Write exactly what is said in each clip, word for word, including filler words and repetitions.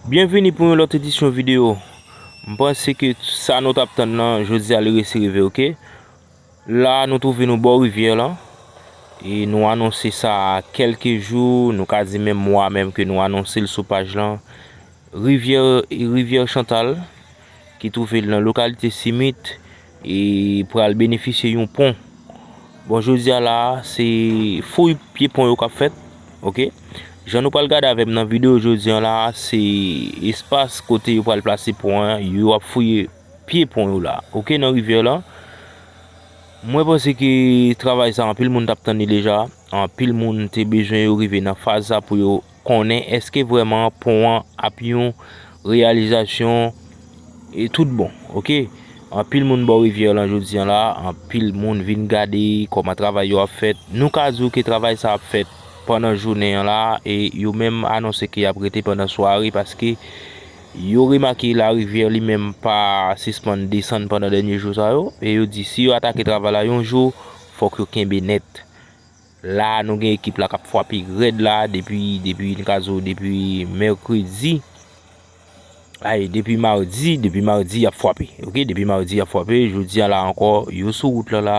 Byenvini pou yon lòt edisyon videyo. M panse ke sa nou t ap tann nan, jodi a li resi rive, oke? La, nou twouve nou bò rivyè lan. E nou anonse sa kèlke jou, nou ka di menm mwa menm ke nou anonse l sou paj lan. Rivyè, rivyè Chantal, ki twouve l nan lokalite Simit, e pral benefisye yon pon. Bon, jodi a la, se fouy pye pon yo k ap fèt, oke? Jan nou pral gade avè m nan videyo jodi a la, se espas kote yo pral plase pon an, yo ap fouye pye pon yo la, oke, nan rivyè lan. Mwen panse ke travay sa, anpil moun t ap tann li deja. Anpil moun te bezwen yo rive nan faz sa pou yo konnen èske vrèman pon an ap yon reyalizasyon e tout bon, oke? Anpil moun bò rivyè lan jodi a la, anpil moun vin gade kòman travay yo ap fèt. Nou ka di w ke travay sa ap fèt pandan jounen an la, e yo menm anonse ke y ap rete pandan sware paske yo remake larivyè li menm pa sispann desann pandan dènye jou sa yo, e yo di si yo atake travay la yon jou, fòk yo kenbe nèt. La, nou gen ekip la k ap frape rèd la depi, depi, n ka di w, depi mèkredi. Ay, depi madi, depi madi y ap frape, oke? Depi madi y ap frape, jodi a la ankò, yo sou wout lan la,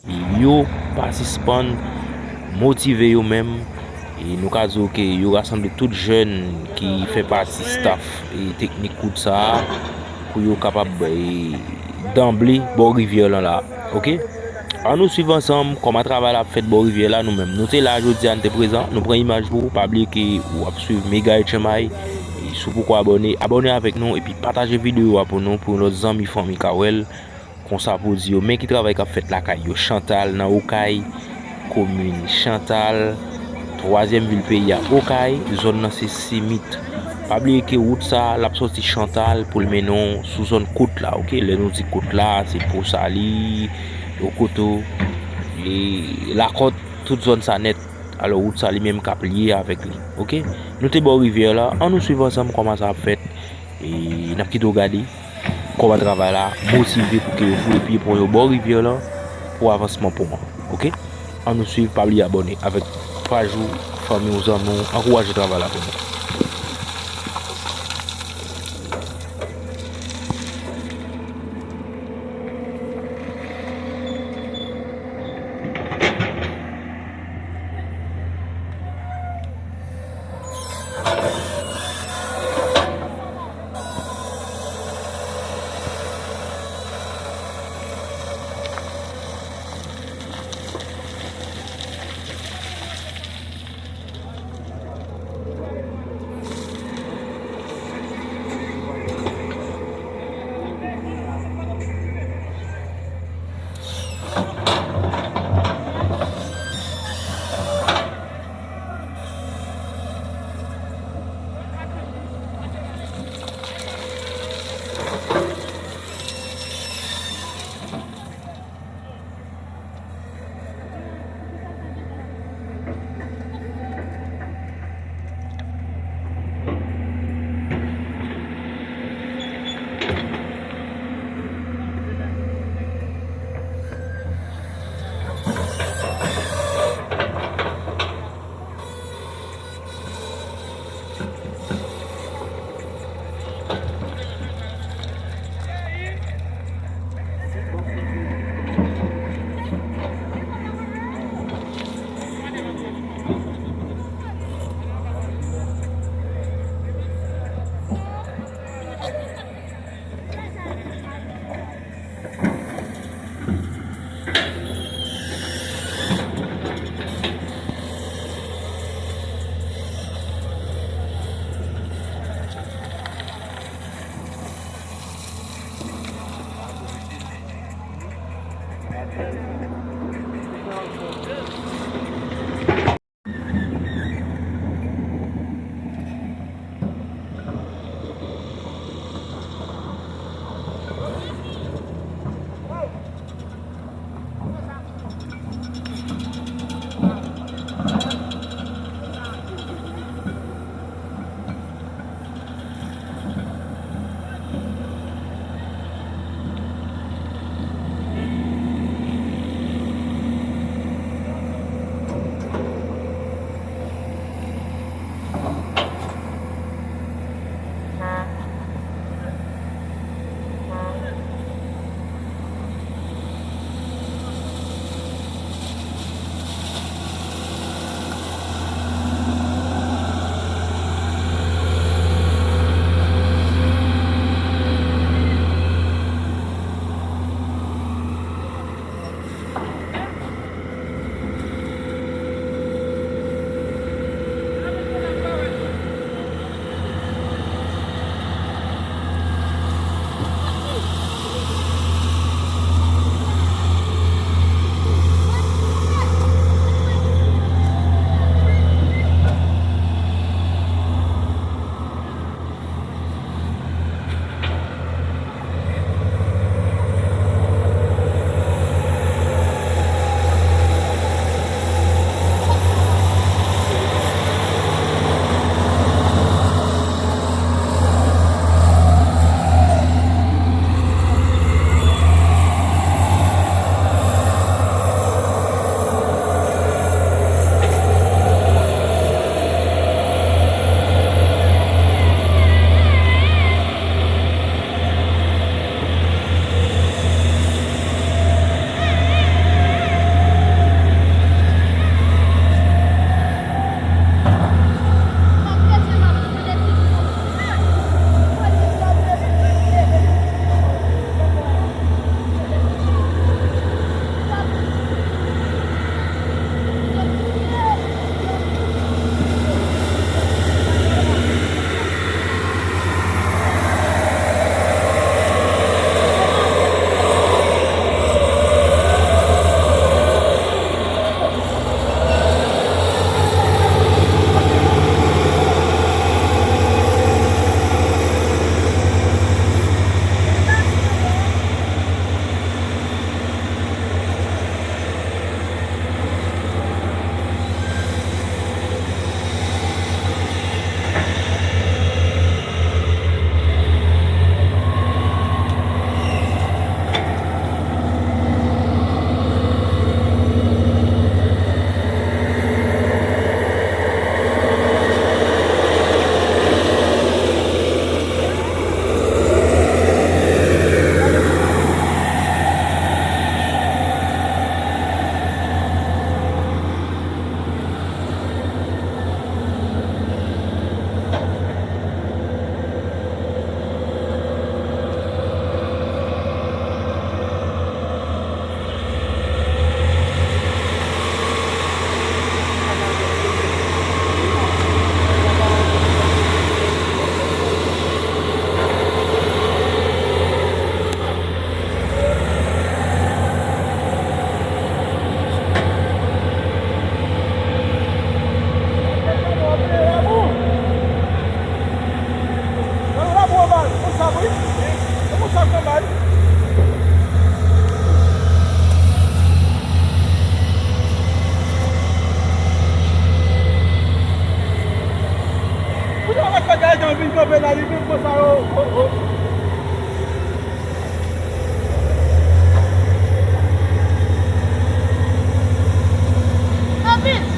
e yo pa sispann motive yo menm. E nou ka di w ke yo rasanble tout jèn ki fè pati staff e teknik wout sa a pou yo kapab, e, danble bò rivyè lan la, oke? An nou swiv ansanm kòman travay la ap fèt bò rivyè la nou menm. Nou te la jodi a, n te prezan, nou pran imaj pou ou. Pa bliye ke w ap swiv Mega H M I. E si w poko abòne, abòne avèk nou epi pataje videyo a pou nou, pou yon lòt zanmi, fanmi ka wè l. Konsa pou di yo, men ki travay k ap fèt lakay yo. Chantal nan Okay, komin Chantal, twazyèm vil peyi a, Okay, zòn nan se Simit. Pa bliye ke wout sa, l ap sòti Chantal pou l mennen w sou zòn kot la, oke? Lè nou di kot la, se Pòsali, Okoto, e Lakòt, tout zòn sa nèt. Alò, wout sa li menm k ap lye avèk li, oke? Nou te bò rivyè la, an nou swiv ansanm kòman sa ap fèt. E n ap kite w gade kòman travay la motive pou ke yo foule pye pon yo bò rivyè lan pou avansman pon an, oke? An nou swiv, pa bliye abòne avèk paj ou, fanmi w, zanmi w, ankouraje travay la pou nou. Nòmal. Pou yo wè kòd la, jan vin kanpe la, li vin konsa, o, o, o. Anpil.